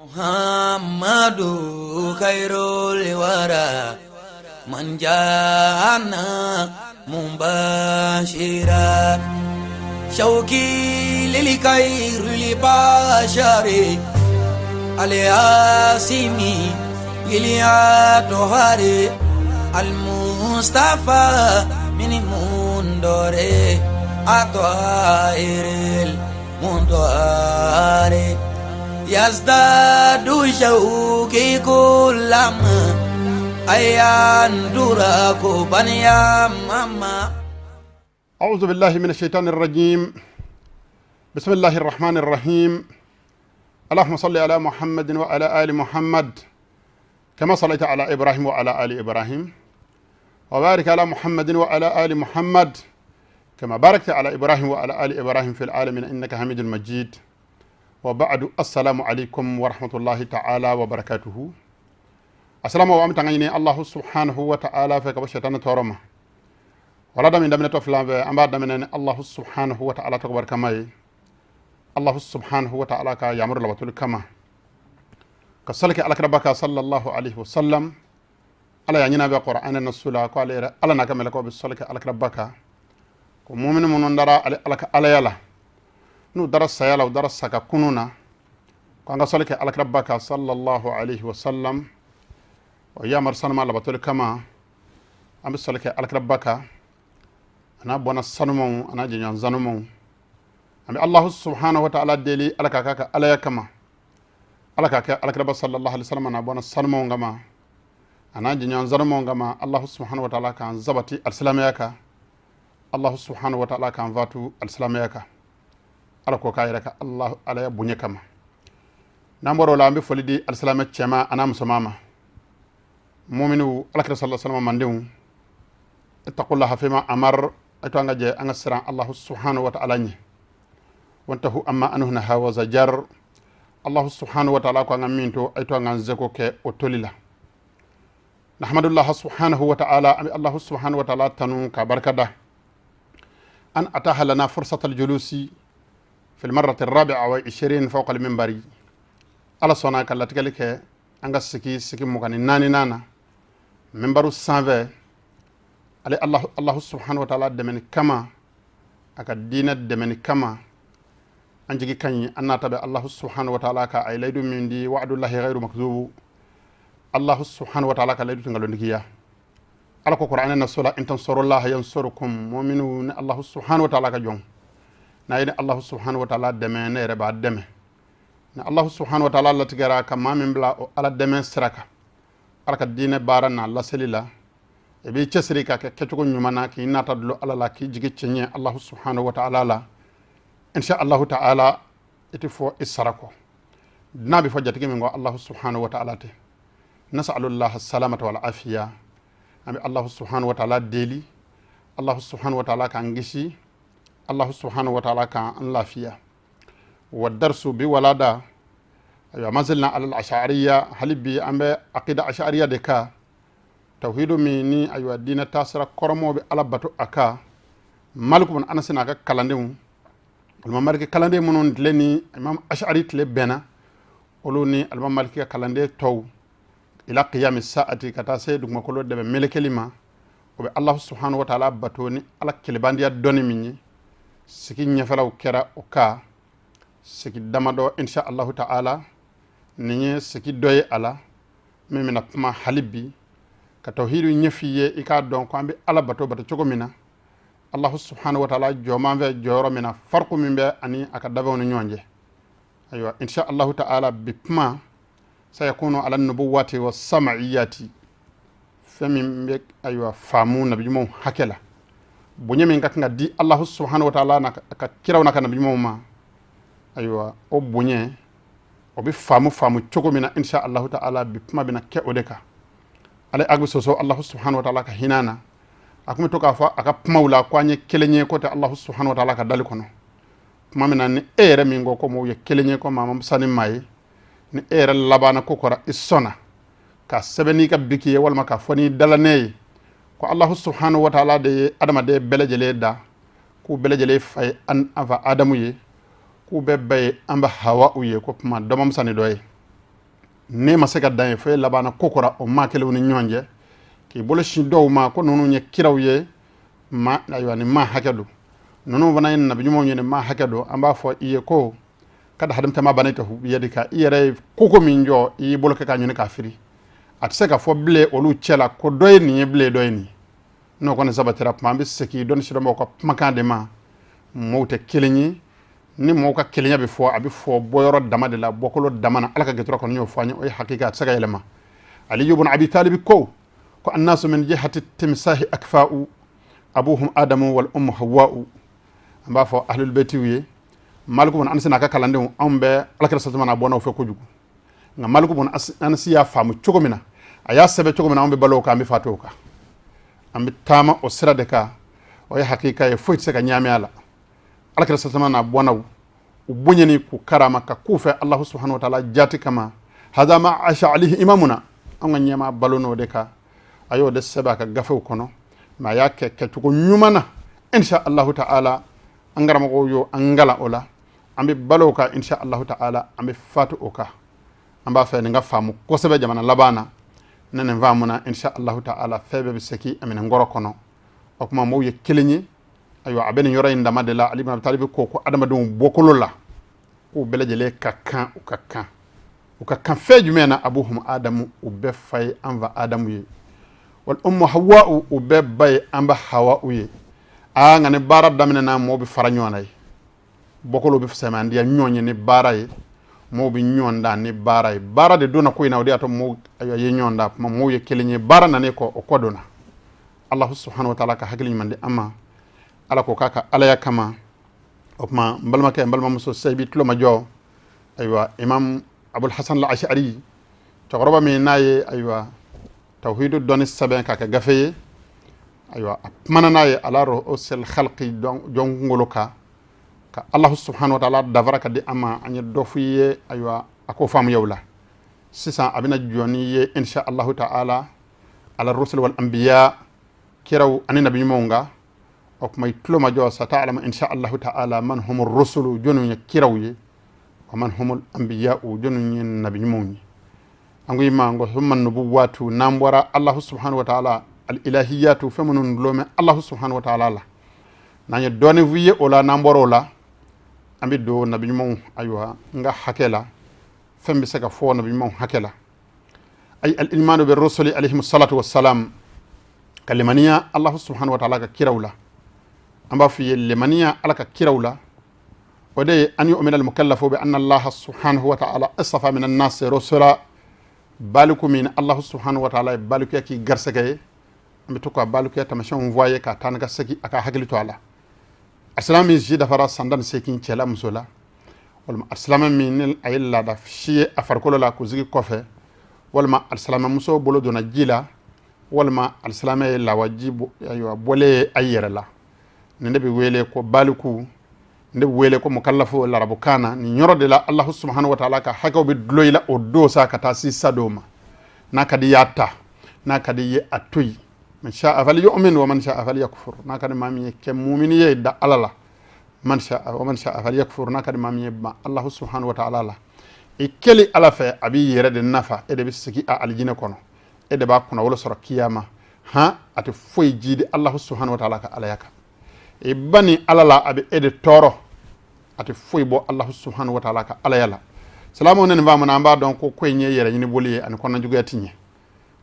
Muhammadu khairul wara man jana mubashira shauki lil khairil bashari aliasimi iliatohari almustafa min mundore atoairil mundoare yazdadu shauki kulama ayandura baniya mama. أعوذ بالله من الشيطان الرجيم. بسم الله الرحمن الرحيم. اللهم صل على محمد وعلى آل محمد كما صليت على إبراهيم وعلى آل إبراهيم، وبارك على محمد وعلى آل محمد كما باركت على إبراهيم وعلى آل إبراهيم في العالمين إنك حميد مجيد. وبعد، السلام عليكم ورحمة الله تعالى وبركاته. السلام عليكم. الله سبحانه وتعالى fɛ ka bɔ shetani tɔɔrɔ ma. Wala damin daminɛ tɔ filan fɛ, an b'a daminɛ ni Allahu subhanahu wa ta'ala tɔgɔ barikama ye, Allahu subhanahu wa ta'ala ka yamaru labatoli kama, ka sali kɛ alakiraba kan sallallahu alaihi wasallam. Ala y'a ɲin'a bɛ Qur'an nasu la ko ale yɛrɛ Ala n'a ka mɛlɛkɛw bɛ sali kɛ alakiraba kan, ko mumini minnu dara ale Ala ka alaya la, n'u dara saya la, u dara saka kunu na, ko an ka sali kɛ alakiraba kan sallallahu alaihi wasallam. O yamaru sanuma labatoli kama, an bɛ sali kɛ alakiraba kan, a n'a bɔnna sanumanw, a n'a jɛɲɔgɔn sanumanw. An bɛ Allahu subhanahu wa ta'ala deli, Ala k'a k'a ka alaya kama, Ala k'a kɛ alakiraba sallallahu alaihi wasallam n'a bɔnna sanumanw kama, a n'a jɛɲɔgɔn sanumanw kama. Allahu subhanahu wa ta'ala k'an sabati alisilamɛya kan. Allahu subhanahu wa ta'ala k'an fatu alisilamɛya kan. Ala ko k'a yɛrɛ ka Allah alaya bonya kama. N'an bɔra o la, an bɛ foli di alisilamɛ cɛman a n'a musoman ma, muminu, alakira sallallahu alaihi wasallam mandenw. Ittaqullaha fima amar, ato an ka jɛ an ka siran Allahu subhanahu wa ta'ala ɲɛ. Wantahu amma anhu naha wa zajar. Allahu subhanahu wa ta'ala ko an ka min to, ay to an k'an seko kɛ o toli la. Nahmadullah subhanahu wa ta'ala, an bɛ Allahu subhanahu wa ta'ala tanu ka barika da an ataha lana fursat aljulusi fi almarrati الرابعة وعشرين فوق المنبر. Ala sɔnna ka latigɛli kɛ an ka sigi 24 na minbaru sanfɛ, ale Allahu subhanahu wa ta'ala dɛmɛni kama, a ka diinɛ dɛmɛni kama. An jigi ka ɲi, an n'a ta bɛ Allahu subhanahu wa ta'ala ka a ye layidu min di, wa'adullahi ghayru makzubu. Allahu subhanahu wa ta'ala ka layidu tɛ nkalontigiya. Ala ko Qur'an na sola in tansurullaha yansurukum. Mu'minu ni Allahu subhanahu wa ta'ala ka jɔn n'a ye, ni Allahu subhanahu wa ta'ala dɛmɛ, ne yɛrɛ b'a dɛmɛ. Ni Allahu subhanahu wa ta'ala latigɛra ka maa min bila o Ala dɛmɛ sira kan, Ala ka diinɛ baara n'a laseli la, i b'i cɛsiri ka kɛ kɛcogo ɲuman na, k'i nata dulon Ala la, k'i jigi cɛɲɛ Allahu subhanahu wa ta'ala la, insha Allahu ta'ala i tɛ fɔ i sara kɔ. N'a bɛ fɔ jatigi min kɔ, Allahu subhanahu wa ta'ala tɛ. Nasalullah salamata wal afiya. An bɛ Allahu subhanahu wa ta'ala deli, Allahu subhanahu wa ta'ala k'an kisi, Allahu subhanahu wa ta'ala k'an lafiya. Wa darsu bi walada, ayiwa, mazilna alal ashariya. Hali bi an bɛ aqida ashariya de kan, tawhidu min ni, ayiwa, diinɛ taasira kɔrɔmɔw bɛ Ala bato a kan. Maliku bin Anas n'a ka kalandenw, alimami Maliki kalanden minnu tile ni imam Ashari tile bɛnna, olu ni alimami Maliki ka kalanden tɔw, ila qiyami sa'ati, ka taa se dugumakolo dɛmɛ melekeli ma, o bɛ Allahu subhanahu wa ta'ala bato ni Ala kelebandiya dɔnni min ye. Sigi ɲɛfɛlaw kɛra o ka sigi damadɔ. Insha Allahu ta'ala, nin ye sigi dɔ ye a la min bɛna kuma hali bi ka tawhidu ɲɛf'i ye, i k'a dɔn ko an bɛ Ala bato bato cogo min na, Allahu subhanahu wa ta'ala jɔman fɛ jɔyɔrɔ min na, farku min bɛ ani a ka dabɛnw ni ɲɔgɔn cɛ. Ayiwa, insha Allahu ta'ala, bi kuma sayakunu ala nubuwati wa sama'iyati, fɛn min bɛ, ayiwa, faamu nabiɲumanw hakɛ la, bonya min ka kan ka di Allahu subhanahu wa ta'ala na ka kiraw n'a ka nabiɲumanw ma. Ayiwa, o bonya o bɛ faamu faamu cogo min na, insha Allahu ta'ala, bi kuma bɛna kɛ o de kan. Ale ag bɛ sɔsɔ Allahu subhanahu wa ta'ala ka hinɛ na. A kun bɛ to k'a fɔ a ka kumaw la ko an ye kelen ye, ko tɛ Allahu subhanahu wa ta'ala ka dali kɔnɔ. Tuma min na ni e yɛrɛ min ko mɔgɔw ye kelen ye, ko maa ma fisa ni maa ye, ni e yɛrɛ labanna ko kɔrɔ, i sɔnna ka sɛbɛn n'i ka biki ye walima k'a fɔ n'i dalanɛ ye ko Allahu subhanahu wa ta'ala de ye adamaden bɛɛ lajɛlen da, k'u bɛɛ lajɛlen fa ye an fa Adamu ye, k'u bɛɛ ba ye an ba Hawa ye, ko tuma dɔ ma fisa ni dɔ ye. Ne ma se ka dan ye fo e labanna kokura o maa kelenw ni ɲɔgɔn cɛ k'i bolo sin dɔw ma ko ninnu ye kiraw ye, ma ayiwa, ni maa hakɛ don, ninnu fana ye nabi ɲumanw ye, ni maa hakɛ don. An b'a fɔ i ye ko kad hadamta ma banaytahu biyadika, i yɛrɛ ye koko min jɔ, i y'i bolo kɛ k'a ɲini k'a firi. A tɛ se ka fɔ bilen olu cɛ la ko dɔ ye nin ye bilen, dɔ ye nin ye. N'o kɔni sabatira tuma, an bɛ segin dɔnni sidɔnbaaw ka kumakan de ma. Mɔgɔw tɛ kelen ye. Ni mɔgɔw ka kelenya bɛ fɔ, a bɛ fɔ bɔyɔrɔ dama de la, bɔkolo dama na. Ala ka gɛtɔrɔ kɔni y'o fɔ an ye, o ye hakika, a tɛ se ka yɛlɛma. Aliyu bun Abi Talibi ko annasu min jihati timsahi akfa'u abuhum Adamu wal ummu Hawwa'u. An b'a fɔ ahlul betiw ye, Maliku bun Anasi n'a ka kalandenw, anw bɛ alakira sasuma n'a bɔnnaw fɛ kojugu. Nka Maliku bun Anasi y'a faamu cogo min na, a y'a sɛbɛn cogo min na, anw bɛ balo o kan, an bɛ fatu o kan, an bɛ taama o sira de kan. O ye hakika ye, foyi tɛ se ka ɲaami a la. Alakira sasuma n'a bɔnnaw, u bonyani k'u karama ka k'u fɛ Allahu subhanahu wa ta'ala jati kama. Hada ma asha alayhi imamuna, an ka ɲɛmaa balo n'o de kan, a y'o de sɛbɛn a ka gafew kɔnɔ, mais a y'a kɛ kɛcogo ɲuman na. Insha Allahu ta'ala, an karamɔgɔw y'o an kalan o la, an bɛ balo o kan, insha Allahu ta'ala, an bɛ fatu o kan. An b'a fɛ nin ka faamu kosɛbɛ jamana laban na. Ne nin faamuna, insha Allahu ta'ala, fɛn bɛɛ bɛ segin a minɛnkɔrɔ kɔnɔ. O tuma mɔgɔw ye kelen ye. Ayiwa, a bɛ nin yɔrɔ in dama de la. Ali ibn Abi Talib ko adamadenw bɔkolo la, k'u bɛɛ lajɛlen ka kan, u ka kan, u ka kan fɛn jumɛn na? Abuhum Adamu, u bɛɛ fa ye an fa Adamu ye, wal ummu Hawwa'u, u bɛɛ ba ye an ba Hawa'u ye. Aa, nka ni baara daminɛna, mɔgɔw bɛ fara ɲɔgɔn na ye, bɔkolo bɛ sɛmɛndiya ɲɔgɔn ye ni baara ye, mɔgɔw bɛ ɲɔgɔn dan ni baara ye. Baara de donna ko in na, o de y'a to mɔgɔw, ayiwa, ye ɲɔgɔn dan. Kuma mɔgɔw ye kelen ye, baara nanen kɔ, o kɔ donna. Allahu subhanahu wa ta'ala ka hakili ɲuman di an ma. Ala ko k'a ka alaya kama. O tuma, n balimakɛ, n balimamuso, sisan i b'i tulo majɔ. Ayiwa, Imam Abul Hasan al-Ash'ari, cɛkɔrɔba min n'a ye, ayiwa, tawhidu dɔnni sɛbɛn k'a kɛ gafe ye, ayiwa, a kumana n'a ye ala ru'usil khalqi, jɔn kunkolo kan, ka Allahu subhanahu wa ta'ala dafara ka di an ma. An ye dɔ f'i ye, ayiwa, a k'o faamuyaw la. Sisan a bɛna jɔ n'i ye, insha Allahu ta'ala, ala rusul wal anbiya, kiraw ani nabi ɲumanw kan. O tuma, i tulo majɔ. Sata'lamu insha Allahu ta'ala man humur rusulu, jɔnniw ye kiraw ye, wa man humul anbiya, jɔnniw ye nabi ɲumanw ye. An ko i ma ko summa nubuwatu, n'an bɔra Allahu subhanahu wa ta'ala al ilahiyatu, fɛn minnu dulon bɛ Allahu subhanahu wa ta'ala la, n'an ye dɔɔnin f'i ye o la, n'an bɔra o la, an bɛ don nabi ɲumanw, ayiwa, n ka hakɛ la, fɛn bɛ se ka fɔ nabi ɲumanw hakɛ la. Ay al imanu bi rusuli alayhim salatu wassalam, ka limaniya Allahu subhanahu wa ta'ala ka kiraw la. An b'a f'i ye, limaniya Ala ka kiraw la, o de ye an yu'mina al mukallafu bi anna Allah subhanahu wa ta'ala istafa min an-nas rusula. Baliku min Allahu subhanahu wa ta'ala ye balikuya k'i garisɛgɛ ye, an bɛ to ka balikuya tamasiyɛnw fɔ a ye ka taa ni ka segin, a ka hakili to a la. A silamɛ min si dafara san 18 cɛ la, muso la, walima a silamɛ min ni a ye laada si ye a farikolo la kunsigi kɔfɛ, walima a silamɛmuso bolo donna ji la, walima a silamɛ ye lawaji, ayiwa, bɔlen ye a yɛrɛ la, nin de bɛ wele ko baliku, nin de bɛ wele ko mukallafo larabukan na. Nin yɔrɔ de la Allahu subhanahu wa ta'ala ka hakɛw bɛ dulon i la o don sa ka taa si sa don ma. N'a ka di i y'a ta, n'a ka di i ye a to yen. Man sha'a falyu'min wa man sha'a falyakfur. N'a ka di maa min ye kɛ mumini ye, da Ala la. Man sha'a wa man sha'a falyakfur. N'a ka di maa min ye, ban Allahu subhanahu wa ta'ala la. I kɛli Ala fɛ, a b'i yɛrɛ de nafa, e de bɛ sigi a alijinɛ kɔnɔ, e de b'a kunnawolo sɔrɔ kiyama. Han, a tɛ foyi jidi Allahu subhanahu wa ta'ala ka alaya kan. I bani Ala la, a bɛ e de tɔɔrɔ, a tɛ foyi bɔ Allahu subhanahu wa ta'ala ka alaya la. Silamɛw, ne nin faamu na, an b'a dɔn ko ko in ye yɛrɛ ɲini boli ye ani kɔnɔnajuguya ti ɲɛ.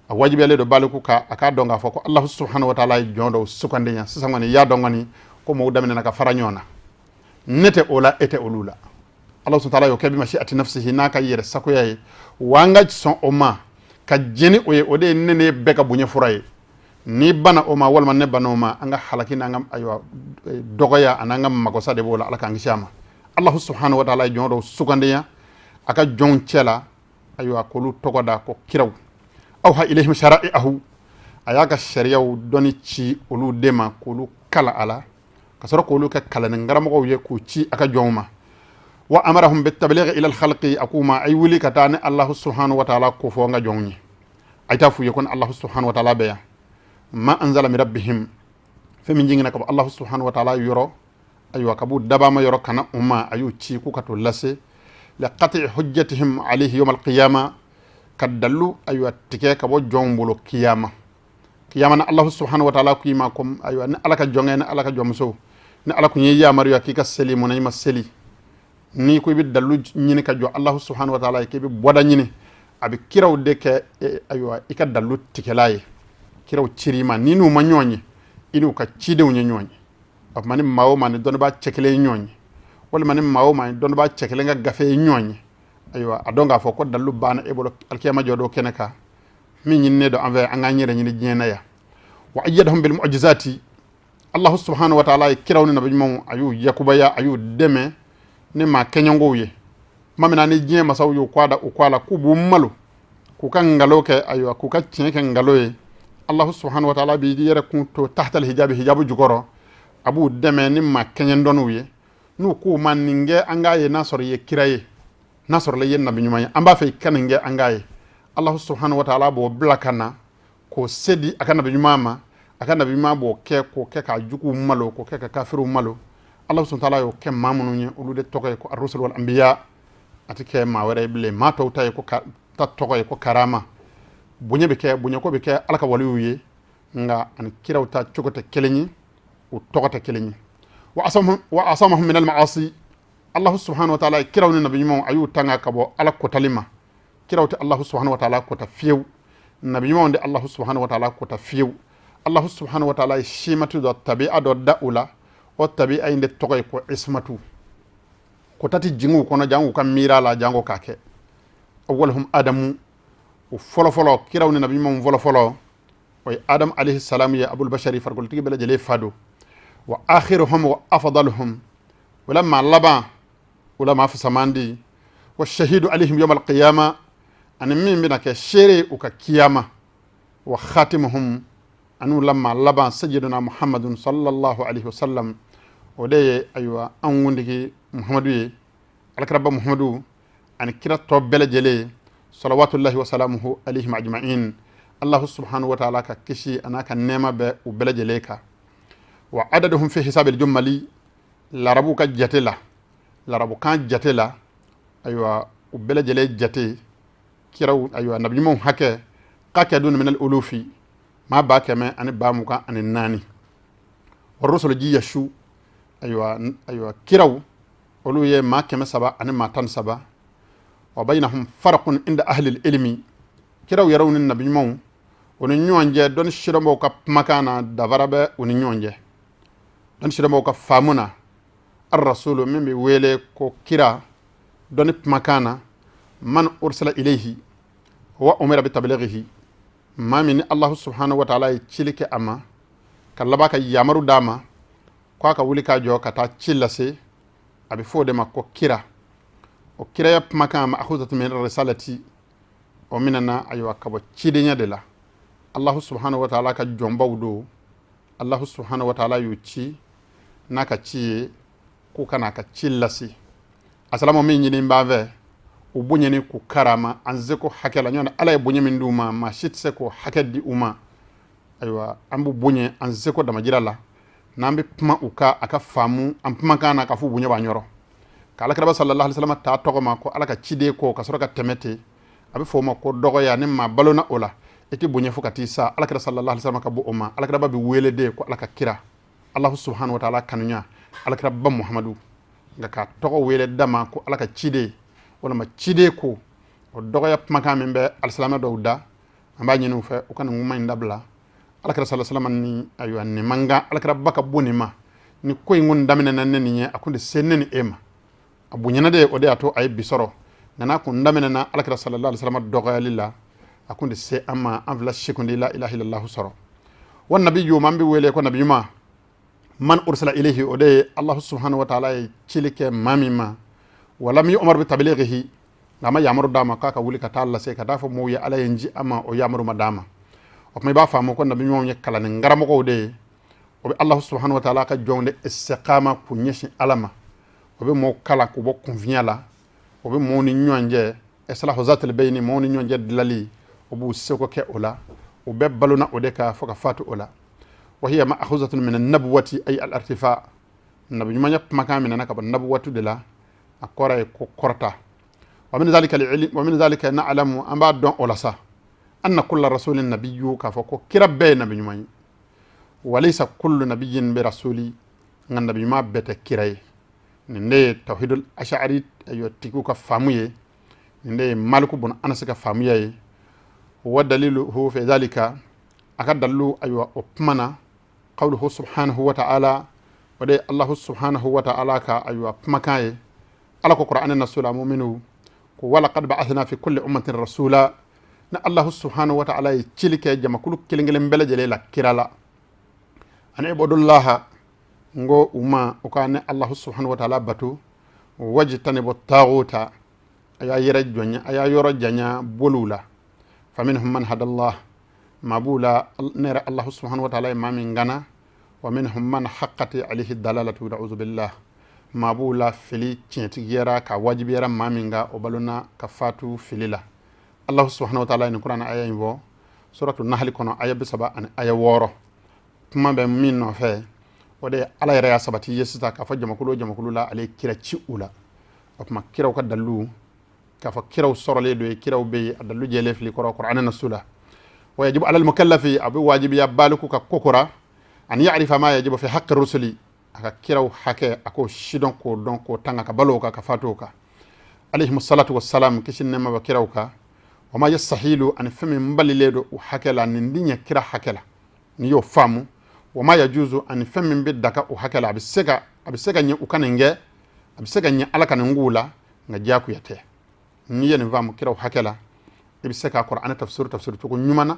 A wajibiyalen don baliku ka a k'a dɔn k'a fɔ ko Allahu subhanahu wa ta'ala ye jɔn dɔw sugandi yan. Sisan kɔni, i y'a dɔn kɔni ko mɔgɔw daminɛna ka fara ɲɔgɔn na. Ne tɛ o la, e tɛ olu la. Allahu subhanahu wa ta'ala y'o kɛ bi mashi'ati nafsihi, n'a ka yɛrɛ sagoya ye. Wa an ka sɔn o ma ka jɛni o ye, o de ye ne ne bɛɛ ka bonya fura ye. N'i banna o ma, walima ne banna o ma, an ka halaki n'an ka, ayiwa, dɔgɔya ani an ka magosa de b'o la. Ala k'an kisi a ma. Allahu subhanahu wa ta'ala ye jɔn dɔw sugandiya a ka jɔnw cɛ la, ayiwa, k'olu tɔgɔ da ko kiraw. Awha ilayhim shara'i'ahu, a y'a ka sariyaw dɔnni ci olu de ma, k'olu kala a la, ka sɔrɔ k'olu kɛ kalannen karamɔgɔw ye, k'u ci a ka jɔnw ma. Wa amarahum bitabliighi ila alkhalqi, a k'u ma a ye wuli ka taa ni Allahu subhanahu wa ta'ala ko fɔ n ka jɔnw ye, a ye taa f'u ye ko ni Allahu subhanahu wa ta'ala bɛ yan. Ma anzala min rabbihim, fɛn min jiginna ka bɔ Allahu subhanahu wa ta'ala yɔrɔ, ayiwa, ka b'u dabama yɔrɔ ka na u ma, a y'u ci k'u ka t'o lase. Liqati hujjatihim alayhi yawm alqiyama, Ka dalu ayiwa tigɛ ka bɔ jɔnw bolo kiyama. Kiyama na, Allahu subhanahu wa taala ko i ma ko ayiwa, ni Ala ka jɔnkɛ, ni Ala ka jɔnmuso, ni Ala kun ye yamaruya k'i ka seli, mun na i ma seli? N'i ko i bɛ dalu ɲini ka jɔ Allahu subhanahu wa taala ye, k'i bɛ bɔda ɲini, a bɛ kiraw de kɛ ayiwa i ka dalu tigɛla ye. Kiraw cir'i ma, ni n'u ma ɲɔgɔn ye, i n'u ka cidenw ye ɲɔgɔn ye. O tuma, ni maa o maa ni dɔnnibaa cɛ kelen ye ɲɔgɔn ye, walima ni maa o maa ni dɔnnibaa cɛ kelen ka gafe ye ɲɔgɔn ye, ayiwa, a dɔn k'a fɔ ko dalu banna e bolo alikiyama jɔ don kɛnɛ kan. Min ɲininen don an fɛ, an k'an yɛrɛ ɲini diɲɛ na yan. Wa ayyadahum bil mu'jizati, Allahu subhanahu wa ta'ala ye kiraw ni nabi ɲumanw, a y'u yakubaya, a y'u dɛmɛ ni maa kɛɲɔgɔnw ye. Tuma min na ni diɲɛ masaw y'u kɔ da u kɔ a la k'u b'u malo, k'u ka nkalon kɛ, ayiwa, k'u ka tiɲɛ kɛ nkalon ye, Allahu subhanahu wa ta'ala b'i yɛrɛ kun to tahtal hijabi, hijabu jukɔrɔ, a b'u dɛmɛ ni maa kɛɲɛdɔnniw ye. N'u k'u ma nin kɛ an k'a ye, n'a sɔrɔ i ye kira ye, n'a sɔrɔ i ye nabi ɲuman ye, an b'a fɛ i ka nin kɛ an k'a ye, Allahu subhanahu wa ta'ala b'o bila ka na k'o se di a ka nabi ɲuman ma. A ka nabi ɲuman b'o kɛ, k'o kɛ k'a juguw malo, k'o kɛ ka kafiriw malo. Allahu subhanahu wa ta'ala y'o kɛ maa minnu ye, olu de tɔgɔ ye ko ar-rusul wal anbiya. A tɛ kɛ maa wɛrɛ ye bilen. Maa tɔw ta ye ko ta tɔgɔ ye ko karama, bonya bɛ kɛ, bonyako bɛ kɛ Ala ka waliw ye, nka ani kiraw ta cogo tɛ kelen ye, u tɔgɔ tɛ kelen ye. Wa asamahum min al-ma'asi, Allahu subhanahu wa ta'ala kiraw ni nabi ɲumanw, a y'u tanga ka bɔ Ala kotali ma. Kiraw tɛ Allahu subhanahu wa ta'ala kota fiyewu, nabi ɲumanw tɛ Allahu subhanahu wa ta'ala kota fiyewu. Allahu subhanahu wa ta'ala ye simatu dɔ, tabi'a dɔ da u la. O tabi'a in de tɔgɔ ye ko ismatu. Kota tɛ jigin u kɔnɔ, jango ka miira la, jango k'a kɛ. Awwaluhum Adamu, o fɔlɔfɔlɔ kiraw ni nabi ɲumanw fɔlɔfɔlɔ, o ye Adam alayhi salam ye, abul bashari, farikolotigi bɛɛ lajɛlen fa don. Wa akhiruhum wa afdaluhum, wala maa laban, wala maa fisaman di. Wa shahidu alayhim yawm alqiyama, ani min bɛna kɛ seere u ka kiyama. Wa khatimuhum, ani la maa laban, sayyidina Muhammadun sallallahu alaihi wasallam, o de ye ayiwa an kuntigi Muhammadu ye, alakiraba Muhammadu ani kira tɔ bɛɛ lajɛlen, salawatullahi wa salamuhu alayhim ajma'in. Allahu subhanahu wa ta'ala ka kisi a n'a ka nɛɛma bɛ u bɛɛ lajɛlen kan. Wa adaduhum fi hisabil jummali, larabu ka jate la, larabukan jate la, ayiwa, u bɛɛ lajɛlen jate, kiraw, ayiwa, nabi ɲumanw hakɛ k'a kɛ dun minal ulufi, maa 124. Wa rusulu ji yasu, ayiwa, kiraw olu ye maa 313. Wa bainahum farqun inda ahli ilmi, kiraw yɛrɛw ni nabi ɲumanw, o ni ɲɔgɔn cɛ, dɔnni sidɔnbaw ka kumakan na, dafara bɛ u ni ɲɔgɔn cɛ dɔnni sidɔnbaw ka faamu na. Ar-rasulu, min bɛ wele ko kira dɔnni kumakan na, man ursila ilayhi wa umira bi tablighihi, maa min ni Allahu subhanahu wa ta'ala ye cili kɛ a ma, ka laban ka yamaru d'a ma k'a ka wuli k'a jɔ ka taa ci lase, a bɛ fɔ o de ma ko kira. O kiraya kumakan ma akhuzatu min risalati, o minɛna ayiwa ka bɔ cidenya de la. Allahu subhanahu wa ta'ala ka jɔnbaw don, Allahu subhanahu wa ta'ala y'u ci n'a ka ci ye k'u ka n'a ka ci lase. Asalama min ɲini b'an fɛ, u bonyani k'u karama an seko hakɛ la. Ɲɔgɔn Ala ye bonya min d'u ma, maa si tɛ se k'o hakɛ di u ma. Ayiwa, an b'u bonya an seko damajira la. N'an bɛ kuma u ka a ka faamu an kumakan na, k'a fɔ bonya b'an yɔrɔ ka alakiraba sallallahu alaihi wasallam ta tɔgɔ ma ko Ala ka ciden ko, ka sɔrɔ ka tɛmɛ ten, a bɛ fɔ o ma ko dɔgɔya. Ni maa balona o la, i tɛ bonya fo ka t'i sa. Alakira sallallahu alaihi wasallam ka bɔ o ma, alakiraba bɛ wele de ko Ala ka kira, Allahu subhanahu wa ta'ala kanuya, alakiraba Muhamadu. Nka k'a tɔgɔ wele dama ko Ala ka ciden walima ciden ko, o dɔgɔya kumakan min bɛ alisilamɛ dɔw da, an b'a ɲini u fɛ u ka nin kuma in dabila. Alakira sallallahu alaihi wasallam ni ayiwa nin man kan. Alakiraba ka bon nin ma. Ni ko in kun daminɛna ne nin ye, a kun tɛ se ne ni e ma. A bonyana de, o de y'a to a ye bi sɔrɔ. Nka n'a kun daminɛna alakira sallallahu alaihi wasallam dɔgɔyali la, a kun tɛ se an ma. An fila si kun tɛ la ilaha illallah sɔrɔ. Wa nabiyyu, man bɛ wele ko nabi ɲuman, man ursila ilayhi, o de ye Allahu subhanahu wa ta'ala ye cili kɛ maa min ma, walam yu'mar bi tablighihi, nka a ma yamaru d'a ma k'a ka wuli ka taa lase, ka taa fɔ mɔgɔw ye Ala ye n ci a ma. O yamaru ma d'a ma. O tuma, i b'a faamu ko nabi ɲumanw ye kalanni karamɔgɔw de ye. O bɛ Allahu subhanahu wa ta'ala ka jɔnw de istiqama k'u ɲɛsin Ala ma. O bɛ mɔgɔw kalan k'u bɔ kunfinya la. O bɛ mɔgɔw ni ɲɔgɔn cɛ islahu zatil bayni, mɔgɔw ni ɲɔgɔn cɛ dilali, o b'u seko kɛ o la. O bɛɛ balona o de kan fo ka fatu o la. Wa hiya ma'khuzatun min an-nabwati, ay al-irtifa. Nabi ɲumanya kumakan minɛna ka bɔ nabuwatu de la, a kɔrɔ ye ko kɔrɔta. Wa min zalika al wa min zalika na'lamu, an b'a dɔn o la sa, anna kulla rasulin nabiyyu, k'a fɔ ko kira bɛɛ ye nabi ɲuman ye. Walaysa kullu nabiyyin bi rasuli, nka nabi ɲuman bɛɛ tɛ kira ye. Nin de ye tawhidul ash'ari ayiwa tigiw ka faamu ye, nin de ye Maliku bun Anas ka faamuya ye. Wa daliluhu fi dhalika, a ka dalilu ayiwa o kuma na, qawluhu subhanahu wa ta'ala, o de ye Allahu subhanahu wa ta'ala ka ayiwa kumakan ye. Ala ko Qur'an na sura muminu ko walaqad ba'athna fi kulli ummatin rasula, ni Allahu subhanahu wa ta'ala ye cili kɛ jamakulu kelen kelen bɛɛ lajɛlen la kira la, an ibudullaha, n ko u ma u ka ne Allahu subhanahu wa ta'ala bato, wajtanibu taguta, a y'a yɛrɛ jɔnya, a y'a yɔrɔ janya boliw la. Faminhum man hadallah, maa b'u la ne yɛrɛ Allahu subhanahu wa ta'ala ye maa min gana, wa minhum man haqqati alayhi dalalatu, na'udhu billah, maa b'u la fili tiɲɛtigiyara ka wajibiyara maa min kan, o balona ka fatu fili la. Allahu subhanahu wa ta'ala ye nin kuranɛ aya in fɔ suratu Nahali kɔnɔ, aya 30 ani aya 6. Kuma bɛ min nɔfɛ, o de ye Ala yɛrɛ y'a sabati ye sisan k'a fɔ jamakulu o jamakulu la, ale ye kira ci u la. O tuma kiraw ka dalilu, k'a fɔ kiraw sɔrɔlen don ye, kiraw bɛ yen, a dalilu jɛlen fili kɔrɔ kuranɛ na su la. Wa yajibu alal mukallafi, a bɛ wajibiya baliku ka kokora, an ya'rifa ma yajibu fi haqqi rusuli, a ka kiraw hakɛ a k'o sidɔn, k'o dɔn, k'o tanga, ka balo o kan, ka fatu o kan, alayhimu salatu wassalam, kisi ni nɛɛma bɛ kiraw kan. Wa ma yastahilu, ani fɛn min balilen don u hakɛ la, nin di ɲɛ kira hakɛ la, n'i y'o faamu. Wa ma yajuzu, ani fɛn min bɛ daga u hakɛ la, a bɛ se ka ɲɛ u ka nin kɛ, a bɛ se ka ɲɛ Ala ka nin k'u la, nka diyagoya tɛ. N'i ye nin faamu kiraw hakɛ la, i bɛ se k'a kuranɛ tafsir cogo ɲuman na,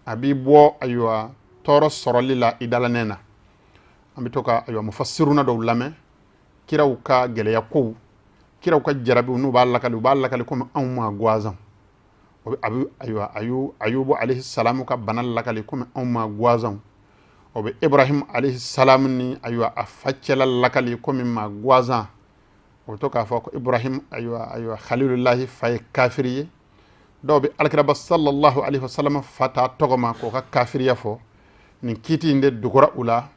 a b'i bɔ ayiwa tɔɔrɔ sɔrɔli la i dalanɛ na. An bɛ to ka ayiwa mufassiruna dɔw lamɛn, kiraw ka gɛlɛya kow, kiraw ka jarabiw, n'u b'a lakali, u b'a lakali komi anw ma gansan. O bɛ a bɛ ayiwa Ayubu alayhi salamu ka bana lakali komi anw ma gansan. O bɛ Ibrahim alayhi salamu ni ayiwa a fa cɛla lakali komi maa gansan. O bɛ to k'a fɔ ko Ibrahim ayiwa khalilullahi fa ye kafiri ye. Dɔw bɛ alakiraba sallallahu alaihi wasallam fa ta tɔgɔ ma k'o ka kafiriya fɔ. Nin kiiti in de dogora u la.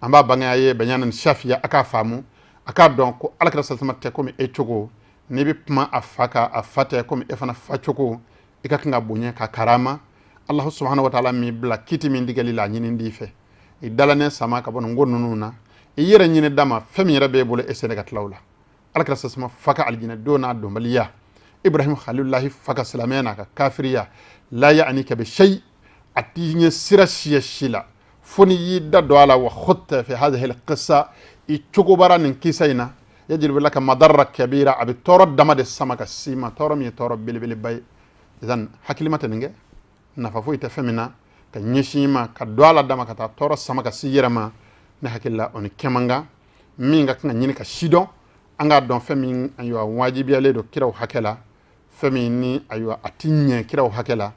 An b'a bange a ye bayanan shafiya, a k'a faamu, a k'a dɔn ko alakira sallallahu tɛ komi e cogo. N'i bɛ kuma a fa kan, a fa tɛ komi e fana fa cogo. I ka kan ka bonya ka karama. Allahu subhanahu wa ta'ala m'i bila kiiti min digɛli la, a ɲini d'i fɛ, i dalanɛ sama ka bɔ nin ko ninnu na, i yɛrɛ ɲini d'a ma. Fɛn min yɛrɛ b'e bolo, e sene ka tila o la. Alakira sasama fa ka alijinɛ don n'a donbaliya, Ibrahim khalilullahi fa ka silamɛya n'a ka kafiriya, la ya'nika bi shay, a t'i ɲɛ sira siya si la, fo n'i y'i da don a la. Wa khutta fi hadhihi alqissa, i cogobara nin kisa in na, yajlibu laka madarra kabira, a bɛ tɔɔrɔ dama de sama ka s'i ma, tɔɔrɔ min ye tɔɔrɔ belebeleba ye. Idan hakilima tɛ nin kɛ, nafa foyi tɛ fɛn min na ka ɲɛsin i ma, ka don a la dama ka taa tɔɔrɔ sama ka s'i yɛrɛ ma. Ne hakili la, o ni kɛ man kan. Min ka kan ka ɲini ka sidɔn, an k'a dɔn fɛn min ayiwa wajibiyalen don kiraw hakɛ la, fɛn min ni ayiwa a ti ɲɛ kiraw hakɛ la,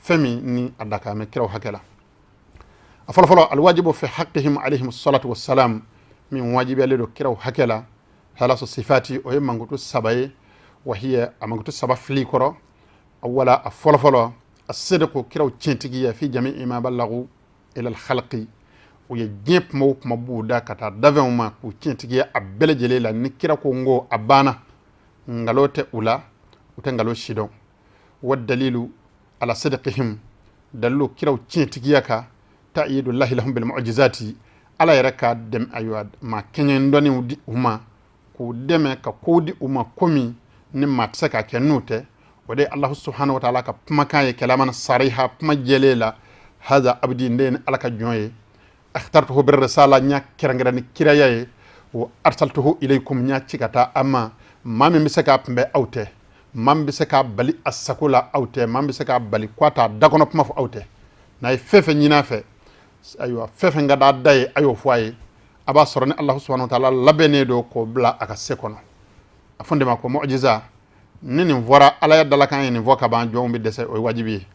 fɛn min ni a dakamɛ kiraw hakɛ la. A fɔlɔfɔlɔ, alwajibu fi haqqihim alayhim salatu wassalam, min wajibiyalen don kiraw hakɛ la, halasu sifati, o ye mankutu saba ye. Wahiya, a mankutu saba fili kɔrɔ, awala, a fɔlɔfɔlɔ, asidqu, kiraw tiɲɛtigiya, fi jami'i ma balagu ila alkhalqi, u ye diɲɛ kuma o kuma b'u da ka taa dafɛnw ma, k'u tiɲɛtigiya a bɛɛ lajɛlen la. Ni kira ko n ko, a banna, nkalon tɛ u la, u tɛ nkalon si dɔn. Wa dalilu ala sidqihim, dalilu kiraw tiɲɛtigiya ka, ta'idullahi lahum bil mu'jizati, Ala yɛrɛ ka dɛmɛ, ayiwa maa kɛɲɛ dɔnniw di u ma, k'u dɛmɛ ka kow di u ma, komi ni maa tɛ se k'a kɛ n'u tɛ. O de ye Allahu subhanahu wa ta'ala ka kumakan ye, kalaman sariha, kuma jɛlen la: haza abdi, n de ye ni Ala ka jɔn ye, akhtartuhu bir risala, n y'a kɛrɛnkɛrɛn ni kiraya ye, wa arsaltuhu ilaykum, n y'a ci ka taa a ma. Maa min bɛ se k'a kunbɛn, aw tɛ. Maa min bɛ se k'a bali a sago la, aw tɛ. Maa min bɛ se k'a bali k'a t'a dakɔnɔ kuma fɔ, aw tɛ. N'a ye fɛn fɛn ɲini a fɛ, ayiwa fɛn fɛn ka d'a da ye, a y'o fɔ a ye. A b'a sɔrɔ ni Allahu subhanahu wa ta'ala labɛnnen don k'o bila a ka se kɔnɔ. A fɔ de ma ko mu'jiza. Ni nin fɔra, Ala ya dalakan ye nin fɔ ka ban, jɔnw bɛ dɛsɛ, o ye wajibi ye.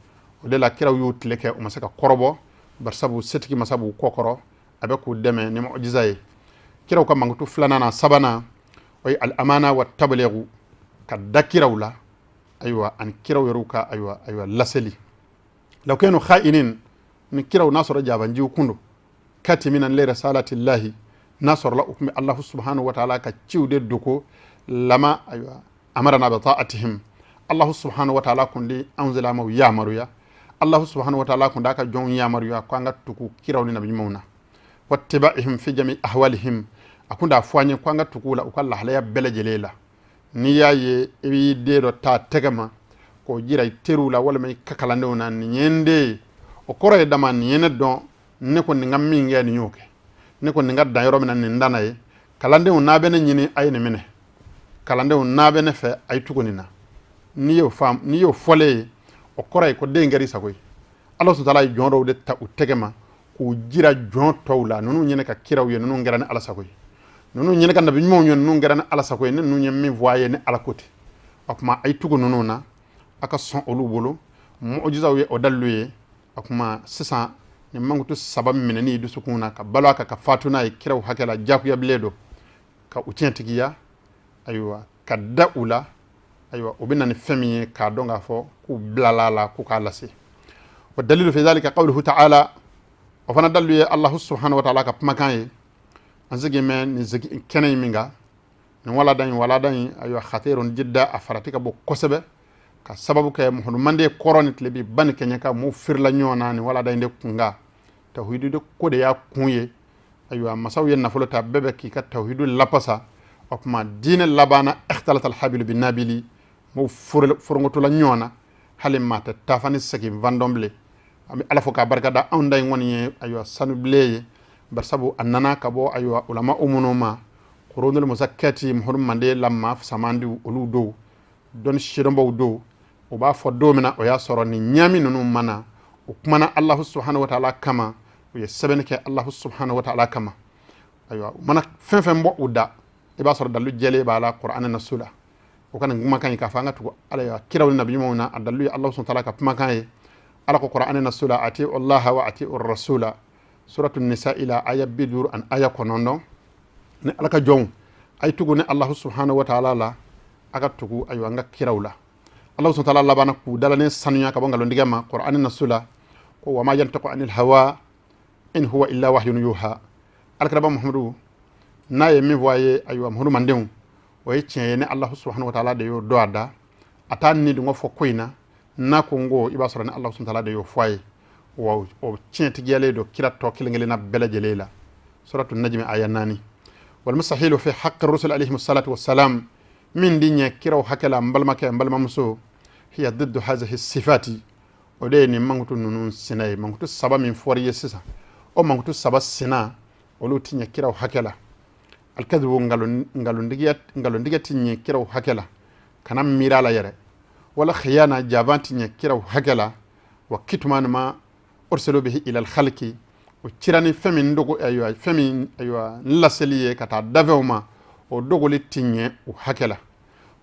O de la kiraw y'u tile kɛ, u ma se ka kɔrɔbɔ, barisabu setigi masa b'u kɔ kɔrɔ, a bɛ k'u dɛmɛ ni mu'jiza ye. Kiraw ka mankutu filanan na sabanan, o ye al-amana wa tablighu, ka da kiraw la, ayiwa ani kiraw yɛrɛw ka ayiwa laseli. Law kanu kha'inin, ni kiraw n'a sɔrɔ jabanjiw kun don, katimina li risalatillahi, n'a sɔrɔla u tun bɛ Allahu subhanahu wa ta'ala ka ciw de dogo, lama ayiwa Amarana bi ta'atihim, Allahu subhanahu wa ta'ala kun di anw silamaw yamaruya, Allahu subhanahu wa ta'ala kun d'a ka jɔnw yamaruya ko an ka tugu kiraw ni nabi ɲumanw na. Wattibaihim fi jami ahwalihim, a kun d'a fɔ an ye ko an ka tugu u la u ka lahalaya bɛɛ lajɛlen la. N'i y'a ye i b'i den dɔ ta tɛgɛ ma k'o jira i teriw la walima i ka kalandenw na, nin ye n den ye, o kɔrɔ ye dama nin ye ne dɔn, ne ko nin ka min kɛ, nin y'o kɛ, ne ko nin ka dan yɔrɔ min na, nin danna ye. Kalandenw, n'a bɛ ne ɲini, a ye nin minɛ. Kalandenw, n'a bɛ ne fɛ, a ye tugu nin na. N'i y'o faamu, n'i y'o fɔlen ye, o kɔrɔ ye ko den kɛra i sago ye. Ala subhanahu wa ta'ala ye jɔn dɔw de ta u tɛgɛ ma k'u jira jɔn tɔw la: ninnu ye ne ka kiraw ye, ninnu kɛra ni Ala sago ye, ninnu ye ne ka nabi ɲumanw ye, ninnu kɛra ni Ala sago ye, ne ninnu ye min fɔ a ye, ni Ala ko ten. O tuma a ye tugu ninnu na, a ka sɔn olu bolo, mujizaw ye o dalilu ye. O tuma sisan, nin mankutu saba minɛni dusukun na ka balo a kan ka fatu n'a ye kiraw hakɛ la, jagoyabilen don ka u tiɲɛtigiya, ayiwa, ka da u la. Ayiwa, o bɛ na ni fɛn min ye, k'a dɔn k'a fɔ k'u bilala a la k'u k'a lase. Wa dalilu fi dhalika qawluhu ta'ala, o fana dalilu ye Allahu subhanahu wa ta'ala ka kumakan ye. An sigi mɛ nin sigi kɛnɛ in min kan, nin walada in, walada in, ayiwa, khatirun jidda, a farati ka bon kosɛbɛ, ka sababu kɛ Muhamadu mande kɔrɔ ni tilebi ba ni kɛɲɛ ka m'u firila ɲɔgɔn na nin walada in de kunkan. Tawhidu de ko de y'a kun ye. Ayiwa, masaw ye nafolo ta, bɛɛ bɛ k'i ka tawhidu lapasa. O tuma diinɛ labanna, ikhtalata alhabilu bin nabili, m'u forongotola ɲɔgɔn na, hali maa tɛ tafa ni segin fan dɔn bilen. An bɛ Ala fo k'a barika da, anw da in kɔni ye, ayiwa, sanubilen ye, barisabu a nana ka bɔ, ayiwa, ulama minnu ma, qurunul muzakkati, Muhamadu mande la maa samandi olu don, dɔnni sidɔnbaw don. U b'a fɔ don min na, o y'a sɔrɔ nin ɲaami ninnu mana u kumana Allahu subhanahu wa ta'ala kama, u ye sɛbɛnni kɛ Allahu subhanahu wa ta'ala kama. Ayiwa, u mana fɛn fɛn bɔ u da, i b'a sɔrɔ dalilu jɛlen b'a la Qur'an na su la. O ka nin kumakan ye k'a fɔ an ka tugu Ala ya kiraw ni nabi ɲumanw na, a dalilu ye Allahu subhanahu wa ta'ala ka kumakan ye. Ala ko Qur'an na su la: atiu Allaha wa atiu rasula, suratu nisa ila aya 50 ani aya 9. Ni Ala ka jɔnw, a ye tugu ni Allahu subhanahu wa ta'ala la, a ka tugu, ayiwa, an ka kiraw la. Allahu subhanahu wa ta'ala labanna k'u dalanen sanuya ka bɔ nkalontigɛ ma Qur'an na su la, ko wa ma yantiqu anil hawa in huwa illa wahyun yuha. Alakiraba Muhamadu n'a ye min fɔ a ye, ayiwa, Muhamadu mandenw, o ye tiɲɛ ye, ni Allahu subhanahu wa ta'ala de y'o dɔn a da, a t'a ni dungɔ fɔ ko in na. N'a ko n ko, i b'a sɔrɔ ni Allahu subhanahu wa ta'ala de y'o fɔ a ye, wa o tiɲɛtigiyalen don kira tɔ kelen kelenna bɛɛ lajɛlen la. Suratu najmi aya 4. Wal mustahilu fi haqqi rusul alayhim salatu wassalam, min di ɲɛ kiraw hakɛ la, n balimakɛ, n balimamuso, hiya diddu hazihi sifati, o de ye nin mankutu ninnu sina ye. Mankutu saba min fɔra i ye sisan, o mankutu saba sina, olu ti ɲɛ kiraw hakɛ la. Alkadibu, nkalontigɛ ti ɲɛ kiraw hakɛ la, kana miiri a la yɛrɛ. Wala khiyana, jaban ti ɲɛ kiraw hakɛ la. Wa kitman ma ursilu bihi ila alkhalqi, o cira ni fɛn min dogo, ayiwa, fɛn min, ayiwa, n laseli ye ka taa dafɛnw ma, o dogoli ti ɲɛ u hakɛ la.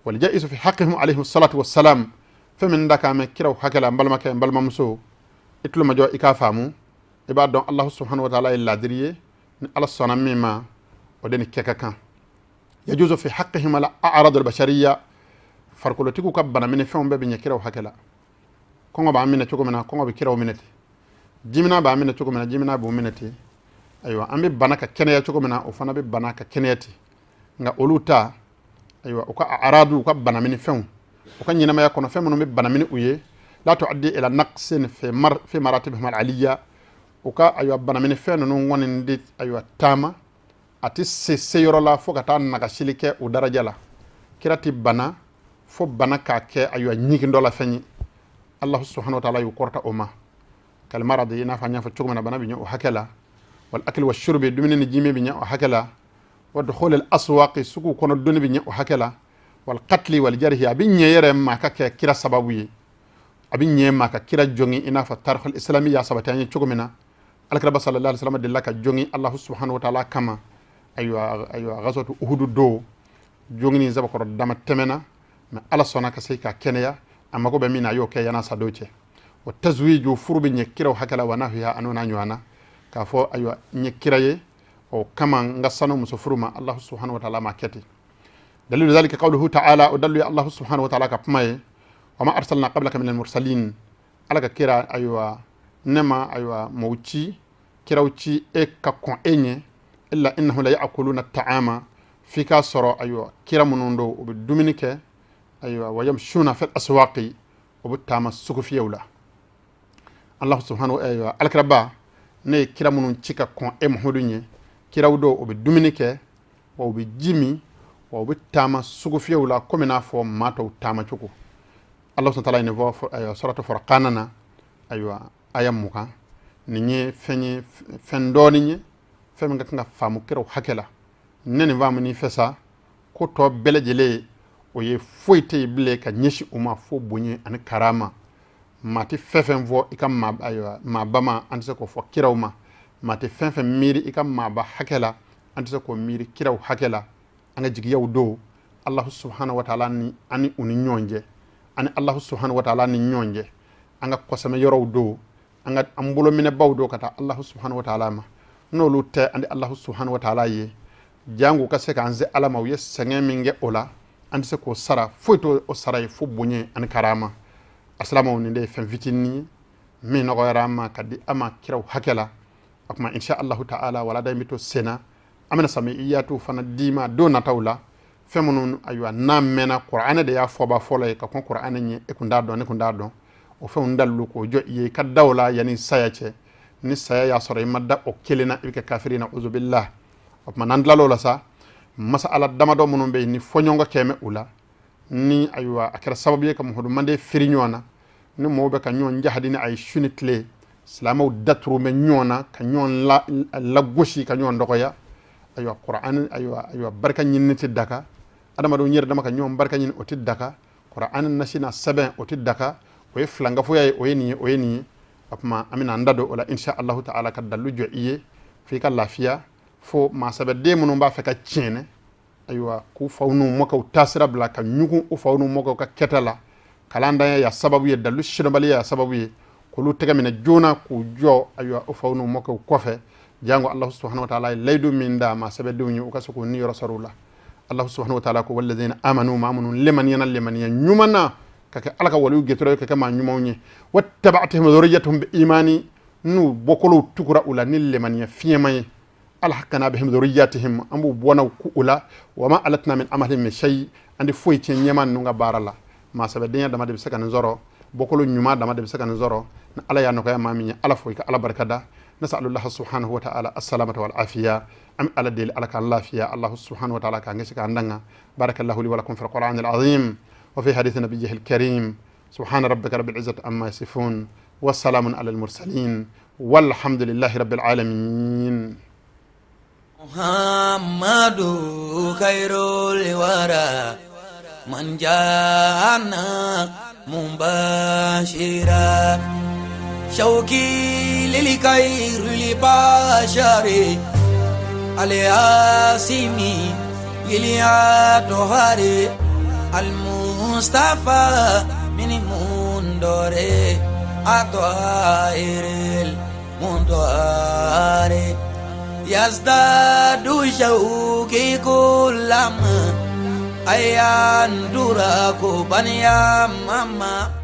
Wal jaisu fi haqqihim alayhi salatu wassalam, fɛn min da k'a mɛn kiraw hakɛ la, n balimakɛ, n balimamuso, i tulo majɔ, i k'a faamu. I b'a dɔn Allahu subhanahu wa ta'ala ye ladiri ye, ni Ala sɔnna min ma, o de ni kɛ ka kan. Yajuzu fi haqqihim al a'rad al bashariya, farikolotigiw ka bana minɛ fɛnw bɛɛ bɛ ɲɛ kiraw hakɛ la. Kɔngɔ b'an minɛ cogo min na, kɔngɔ bɛ kiraw minɛ ten. Jimina b'an minɛ cogo min na, jimina b'u minɛ ten. Ayiwa, an bɛ bana ka kɛnɛya cogo min na, o fana bɛ bana ka kɛnɛya ten. Nka olu ta, ayiwa, u ka aradu, u ka banamini fɛnw, u ka ɲɛnamaya kɔnɔ fɛn minnu bɛ banamini u ye, la tuaddi ila naqsin fi maratibihim al aliyya, u ka, ayiwa, banamini fɛn ninnu kɔni de, ayiwa, taama a tɛ se seyɔrɔ la fo ka taa nagasili kɛ u daraja la. Kira tɛ bana fo bana k'a kɛ, ayiwa, ɲigin dɔ la fɛn ye. Allahu subhanahu wa ta'ala y'u kɔrɔta o ma. Kalmaradi, i n'a fɔ an y'a fɔ cogo min na, bana bɛ ɲɛ o hakɛ la. Wal akli wa shurbi, dumuni ni jimi bɛ ɲɛ o hakɛ la. Wa dukhul al aswaqi, sugu kɔnɔ donni bɛ ɲɛ o hakɛ la. Wal qatli wal jarhi, a bɛ ɲɛ yɛrɛ maa ka kɛ kira sababu ye, a bɛ ɲɛ maa ka kira jɔngi, i n'a fɔ tarikh islami y'a sabati an ye cogo min na. Alakiraba sallallahu alaihi wasallam delila ka jɔngi Allahu subhanahu wa ta'ala kama, ayiwa, ghazwatu uhudu do, jɔngini sabakɔrɔ dama tɛmɛna, mais Ala sɔnna ka se k'a kɛnɛya. A mago bɛ min na, a y'o kɛ yan'a sa don cɛ. O tazwiju, furu bɛ ɲɛ kiraw hakɛ la, wa nahwiha, an'o n'a ɲɔgɔn na, k'a fɔ, ayiwa, n ye kira ye, o kama n ka sanu muso furu ma, Allahu subhanahu wa ta'ala ma kɛ ten. Dalilu dhalika qawluhu ta'ala, o dalilu ye Allahu subhanahu wa ta'ala ka kuma ye: wa ma arsalna qablaka min al-mursalin. Ala ka kira, ayiwa, ne ma, ayiwa, mɔgɔw ci, kiraw ci e ka kɔn e ɲɛ, illa innahu la ya'kuluna ta'ama, f'i k'a sɔrɔ, ayiwa, kira minnu don, u bɛ dumuni kɛ. Ayiwa, wa yamshuna fil aswaqi, o bɛ taama sugufiyɛw la. Allah subhanahu, ayiwa, alakiraba, ne ye kira minnu ci ka kɔn e Muhamadu ɲɛ, kiraw dɔw o bɛ dumuni kɛ, wa u bɛ ji min, wa u bɛ taama sugufiyɛw la komi n'a fɔ maa tɔw taama cogo. Allah subhanahu wa ta'ala ye nin fɔ, ayiwa, suratu Furqana na, ayiwa, aya 20. Nin ye fɛn ye, fɛn dɔɔnin ye, fɛn min ka kan ka faamu kiraw hakɛ la. Ne nin faamu n'i fɛ sa, ko tɔ bɛɛ lajɛlen o ye foyi tɛ yen bilen ka ɲɛsin u ma fo bonya ani karama. Maa tɛ fɛn fɛn fɔ i ka maa, ayiwa, maaba ma, an tɛ se k'o fɔ kiraw ma. Maa tɛ fɛn fɛn miiri i ka maaba hakɛ la, an tɛ se k'o miiri kiraw hakɛ la. An ka jigiyaw don Allahu subhanahu wa ta'ala ni ani u ni ɲɔgɔn cɛ, ani Allahu subhanahu wa ta'ala ni ɲɔgɔn cɛ. An ka kɔsɛmɛ yɔrɔw don, an ka an bolominɛbaw don ka taa Allahu subhanahu wa ta'ala ma. N'olu tɛ an di Allahu subhanahu wa ta'ala ye, jango ka se k'an se Ala ma. U ye sɛgɛn min kɛ o la, an tɛ se k'o sara, foyi t'o sara ye fo bonya ani karama. Asilamaw, nin de ye fɛn fitinin ye min nɔgɔyara an ma ka di an ma kiraw hakɛ la. O tuma, insha Allahu ta'ala, walada in bɛ to senna. An bɛna sami iyatu fana d'i ma don nataw la. Fɛn minnu, ayiwa, n'a mɛnna, kuranɛ de y'a fɔba fɔlɔ ye ka kɔn kuranɛ ɲɛ. E kun t'a dɔn, ne kun t'a dɔn. O fɛnw dalilu k'o jɔ i ye, i ka da o la yanni saya cɛ. Ni saya y'a sɔrɔ i ma da o kelen na, i bɛ kɛ kafiri na, uzubillah. O tuma, n'an tilal'o la sa, masala damadɔ minnu bɛ yen ni fɔɲɔgɔnkɔ kɛmɛ u la, ni ayiwa a kɛra sababu ye ka Muhamadu mande firi ɲɔgɔn na, ni mɔgɔw bɛ ka ɲɔgɔn jahadi ni a ye su ni tile, silamɛw daturu bɛ ɲɔgɔn na ka ɲɔgɔn lagosi, ka ɲɔgɔn dɔgɔya. Ayiwa, kuran, ayiwa, barika ɲinini tɛ daka. Adamadenw yɛrɛ dama ka ɲɔgɔn barika ɲini, o tɛ daka. Kuran nasi na sɛbɛn, o tɛ daka. O ye filankafoya ye, o ye nin ye, o ye nin ye. O tuma, an bɛna an da don o la, insha Allahu ta'ala, ka dalilu jɔ i ye f'i ka lafiya. Fo maa sɛbɛden minnu b'a fɛ ka tiɲɛ, ayiwa, k'u faw n'u mɔkɛw taasira bila, ka ɲugun u faw n'u mɔkɛw ka kɛta la, kalandanya ya sababu ye, dalilu sidɔnbaliya ya sababu ye, k'olu tɛgɛ minɛ joona k'u jɔ, ayiwa, u faw n'u mɔkɛw kɔfɛ. Jango Allahu subhanahu wa ta'ala ye layidu min da maa sɛbɛdenw ye, u ka se k'u niyɔrɔ sɔrɔ u la. Allahu subhanahu wa ta'ala ko: walladhina amanu, maa minnu lemaniyana lemaniya ɲuman na ka kɛ Ala ka waliw gɛtɔrɔ ye, ka kɛ maa ɲumanw ye, wattaba'atuhum dhurriyyatuhum bi imani, n'u bɔkolow tugura u la ni lemaniya fiɲɛma ye, alhaqna bihim dhurriyyatihim, an b'u bɔnnaw ku u la, wa ma alatna min amalihim min shay, an di foyi tiɲɛ ɲɛma ninnu ka baara la. Maa sɛbɛdenya dama de bɛ se ka nin sɔrɔ, bɔkolo ɲuman dama de bɛ se ka nin sɔrɔ. Ni Ala y'a nɔgɔya maa min ye, Ala fo, i ka Ala barika da. Nasalullah subhanahu wa ta'ala assalamata wal afiya. An Ala deli, Ala k'an lafiya. Allah subhanahu wa ta'ala k'an kisi, k'an danga. Barakallahu li wa lakum fil qur'an al azim wa fi hadith nabiyyihi al karim. Subhana rabbika rabbil izzati amma yasifun wa salamun ala al mursalin walhamdulillahi rabbil alamin. Muhammadu khairul wara man jana mubashira shauki lil khairil bashari aliasimi lil atohari al mustafa min mundore atoiril mundore yazdadu shauki kulama ayandura kubaniya mama.